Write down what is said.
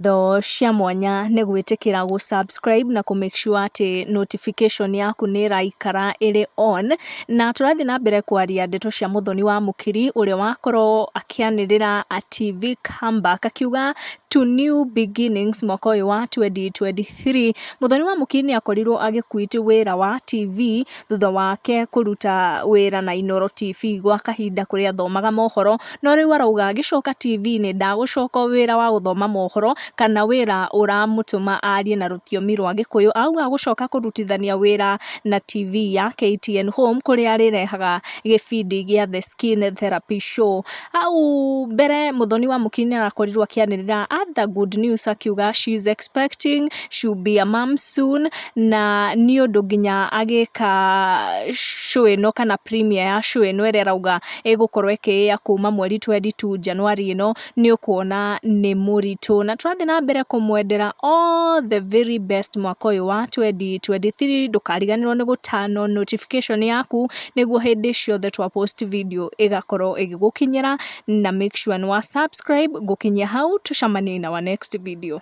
Tho cia mwanya nĩ gwĩtĩkĩra gũ subscribe na kũ make sure atĩ notification yaku nĩ ĩraikara ĩrĩ on. Na tũrathiĩ na mbere kwaria ndeto cia Muthoni wa Mũkiri, ũrĩa wakorwo akĩanĩrĩra a TV comeback, akiuga to new beginnings mwaka ũyũ wa 2023. Muthoni wa Mũkiri nĩ akorirwo agĩquit wĩra wa TV thutha wake kũruta wĩra na Inoro TV gwa kahinda, kũrĩa athomaga mohoro, no rĩu arauga agĩcoka TV-inĩ ndagũcoka wĩra wa gũthoma mohoro kana wĩra ũramũtũma arie na rũthiomi rwa Gĩkũyũ. Auga agũcoka kũrutithania wĩra na TV ya KTN Home, kũrĩa arĩrehaga gĩbindi gĩa The Skin Therapy Show. Hau mbere Muthoni wa Mũkiri nĩ arakorirwo akĩanĩrĩra other good news, akiuga she is expecting, she will be a mom soon, na nĩ ũndũ nginya agĩka show ĩno kana premiere ya show ĩno ĩrĩa arauga ĩgũkorwo ĩkĩĩa kuma mweri 22 January ĩno, nĩ ũkuona nĩ mũritũ. Na tũrathiĩ na mbere kũmwendera all the very best mwaka ũyũ wa 2023. Ndũkariganĩrwo nĩ gũturn on notification yaku nĩguo hĩndĩ ciothe twa post video ĩgakorwo ĩgĩgũkinyĩra, na make sure nĩ wa subscribe. Ngũkinyia hau, tũcemanie in our next video.